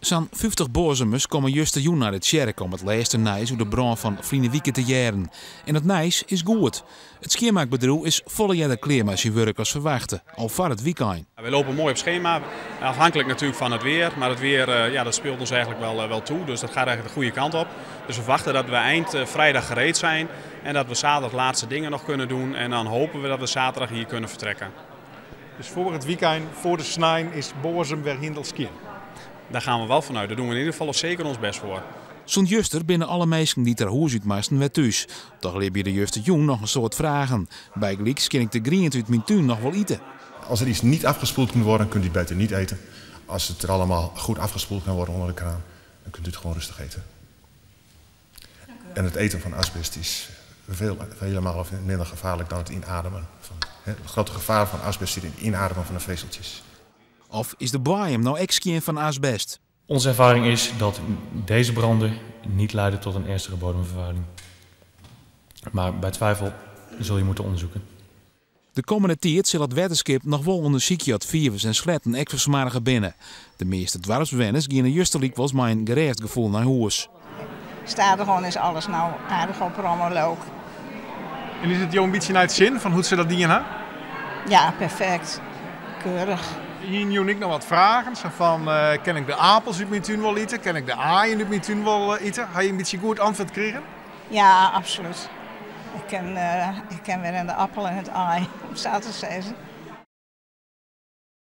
Sa'n 50 Boazumers komme justerjûn nei de tsjerke om it lêste nijs oer de brân fan ferline wike te hearren. En it nijs is goed. It skjinmakbedriuw is folle earder klear mei syn wurk as ferwachte, al foar it wykein. We lopen mooi op schema, afhankelijk natuurlijk van het weer. Maar het weer eh, ja, dat speelt ons eigenlijk wel, eh, wel toe, dus dat gaat eigenlijk de goede kant op. Dus we verwachten dat we eind eh, vrijdag gereed zijn en dat we zaterdag laatste dingen nog kunnen doen. En dan hopen we dat we zaterdag hier kunnen vertrekken. Dus foar it wykein, foar de snein, is Boazum wer hielendal skjin. Daar gaan we wel vanuit. Daar doen we in ieder geval zeker ons best voor. Sûnt juster binne alle minsken dy't har hûs út moasten wer thús. Dochs libje der justerjûn noch in soad fragen. Bygelyks, kin ik de griente út myn tún noch wol ite? Als er iets niet afgespoeld kan worden, kunt u het beter niet eten. Als het er allemaal goed afgespoeld kan worden onder de kraan, dan kunt u het gewoon rustig eten. En het eten van asbest is veel, vele malen minder gevaarlijk dan het inademen. Van, hè, het grote gevaar van asbest zit in het inademen van de vezeltjes. Of is de boaiem no ek skjin fan asbest? Onze ervaring is dat deze branden niet leiden tot een ernstige bodemvervuiling. Maar bij twijfel zul je moeten onderzoeken. De kommende tiid sil it wetterskip noch wol ûndersykje oft fivers en sletten ek fersmoarge binne. De measte doarpsbewenners giene juster lykwols mei in gerêst gefoel nei hûs. Stadichoan is alles no aardich opromme, leuk. En is it jo in bytsje nei it sin fan hoe't se dat dien ha? Ja, perfekt. Keurich. Hiene jûn ek noch wat fragen? Sa fan, eh, kin ik de apels út myn tún wol ite? Kin ik de aaien út myn tún wol eh, ite? Ha je in bytsje goed antwurd krigen? Ja, absolút. Ik ken, uh, ik ken wer in de appel en it aai, om sa te sizzen.